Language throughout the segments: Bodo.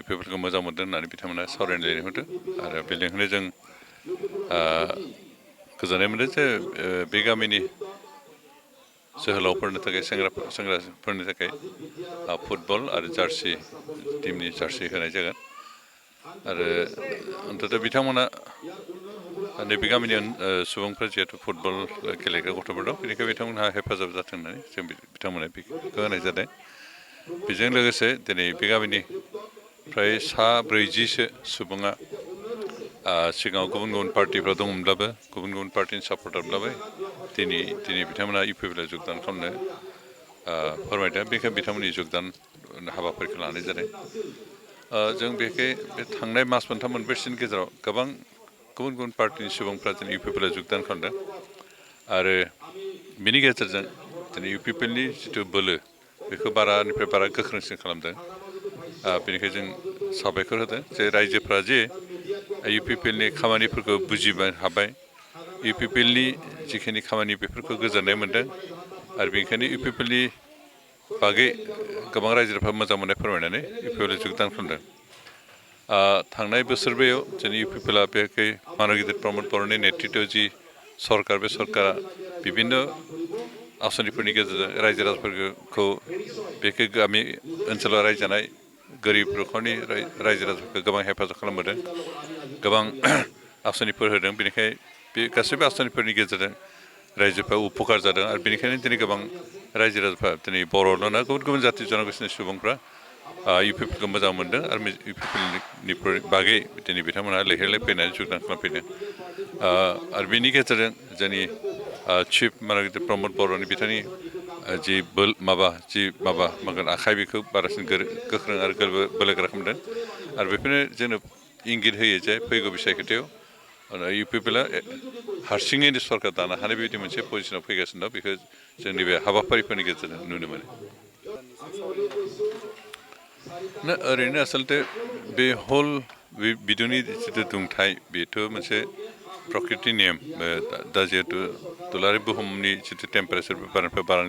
बेफोरखौ मोजां मोनदों होननानै बिथांमोना सावरायनो लिंहरदों आरो बे लिंहरनाय जों गोजोननाय मोनदों जे बे गामिनि जोहोलावफोरनि थाखाय सेंग्राफोरनि थाखाय फुटबल आरो जार्सि टीमनि जार्सि होनाय जागोन आरो अन्ततः बिथांमोना नैबे गामिनि सुबुंफ्रा जिहेतु फुटबल गेलेग्रा गथ'फोर दं बेनिखायनो बिथांमोनहा हेफाजाब जाथों होननानै जों बिथांमोननो बेखौ होनाय जादों बेजों लोगोसे दिनै बे गामिनि फ्राय 40 सुबुङा सिगाङाव गुबुन गुबुन पार्टिफ्राव दंमोनब्लाबो गुबुन गुबुन पार्टिनि सापर्टारब्लाबो दिनै बिथांमोना इउपिपिएलआव जगदान खालामनो फोरमायदों बेखायनो बिथांमोननि जगदान हाबाफारिखौ लानाय जादों जों बेखौ बे थांनाय मास मोनथाम मोनब्रैसोनि गेजेराव गोबां गुबुन गुबुन पार्टिनि सुबुंफ्रा दिनै इउपिपिएलआव जगदान खालामदों आरो बिनि गेजेरजों दिनै इउपिपिएलनि जिथु बोलो बेखौ बारानिफ्राय बारा गोख्रोंसिन खालामदों बेनिखायनो जों साबायखर होदों जे रायजोफ्रा जे इउपिपिएलनि खामानिफोरखौ बुजिनो हाबाय इउपिपिएलनि जिखिनि खामानि बेफोरखौ गोजोननाय मोनदों आरो बेनिखायनो इउपिपिएलनि बागै गोबां रायजोफ्रा मोजां मोननाय फोरमायनानै इउपिपिएलआव जगदान खालामदों थांनाय बोसोरब्रैयाव जोंनि इउपिपिएलआ बेखै मानगिदिर प्रमद बर'नि नेतृत्वआव जि सरकार बे सरकारा बिभिन्न आसनिफोरनि गेजेरजों रायजो राजाफोरखौ बेखौ गामि ओनसोलाव रायजानाय गोरिब न'खरनि रायजो राजाफोरखौ गोबां हेफाजाब खालामबोदों गोबां आसनिफोर होदों बेनिखायनो बे गासैबो आसनिफोरनि गेजेरजों रायजोफ्रा उपकार जादों आरो बेनिखायनो दिनै गोबां रायजो राजाफ्रा दिनै बर'ल' नङा गुबुन गुबुन जाथि जन'गोष्ठीनि सुबुंफ्रा इउपिपिएलखौ मोजां मोनदों आरो इउपिपिएलनि बागै दिनै बिथांमोनहा लैहोर लैहोर फैनानै जगदान खालामफैदों आरो बेनि गेजेरजों जोंनि चिफ मानगिदिर प्रमद बर'नि बिथांनि जि आखाइ बेखौ बारासिन गोख्रों आरो बोलोगोरा खालामदों आरो बेफोरनो जोंनो इंगित होयो जे फैगौ बिसायख'थियाव इउपिपिएलआ हारसिङैनो सरकार दानो हानाय बेबायदि मोनसे पजिसनाव फैगासिनो दं बेखौ जोंनि बे हाबाफारिफोरनि गेजेरजों नुनो मोनो ओरैनो आसलथे बे हल बिदुंनि जिथु दुंथाय बेथ' मोनसे प्रकृति नेम दा जिहेतु दुलाराय बुहुमनि जिथु टेम्पारेचार बे बारानिफ्राय बारा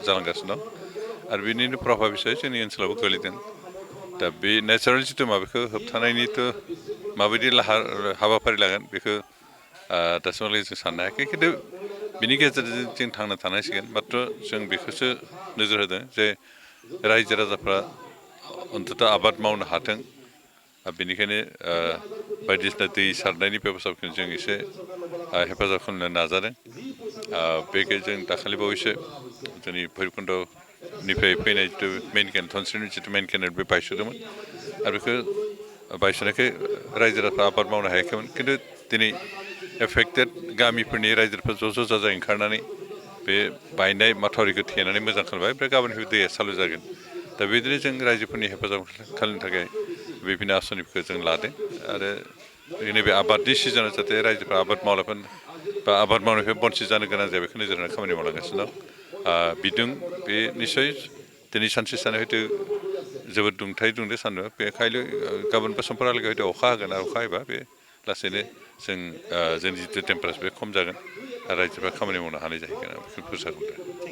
जालांगासिनो दं आरो बेनिनो प्रभाब हिसाबै जोंनि ओनसोलावबो गोलैदों दा बे नेचारेल जिथु माबाखौ होबथानायनिथ' माबायदि हाबाफारि लागोन बेखौ दासिमहालागै जों साननो हायाखै खिन्थु बिनि गेजेरजों जों थांना थानांसिगोन माथ्र जों बेखौसो नोजोर होदों जे रायजो राजाफ्रा अन्ततः आबाद मावनो हाथों बेनिखायनो बायदिसिना दै सारनायनि बेब'स्थाखौ जों एसे हेफाजाब खालामनो नाजादों बेखौ जों दाखालि बावैसो जोंनि भैरबकुन्दनिफ्राय फैनाय जिथु मेइन केनेल धनस्रिनि जिथु मेइन केनेल बे बायस'दोंमोन आरो बेखौ बायस'नायखाय रायजो राजाफ्रा आबाद मावनो हायाखैमोन खिन्थु दिनै एफेक्टेड गामिफोरनि रायजोफ्रा ज' जाजाय ओंखारनानै बे बायनाय माथावरिखौ थेनानै मोजां खालामबाय ओमफ्राय गाबोननिफ्राय दैया चालु जागोन दा बिदिनो जों रायजोफोरनि हेफाजाब खालामनो थाखाय बिभिन्न आसनिफोरखौ जों लादों आरो नैबे आबादनि सिजोनाव जाहाथे रायजोफ्रा आबाद मावलांगोन बा आबाद मावनायनिफ्राय बनसित जानो गोनां जाया बेखौ नोजोर होनानै खामानि मावलांगासिनो दं बिदुं बे निस्सय दिनै सानसे साननै हयथ' जोबोद दुंथाय दुंदो सान्दुं बेखायनो गाबोन बा समफोरहालागै हयथ' अखा होगोन आरो अखा हायोबा बे लासैनो जोंनि जिथु टेम्पारेचार बे खम जागोन आरो रायजोफ्रा खामानि मावनो हानाय जाहैगोन आं बेखौ फोरसा खालामदों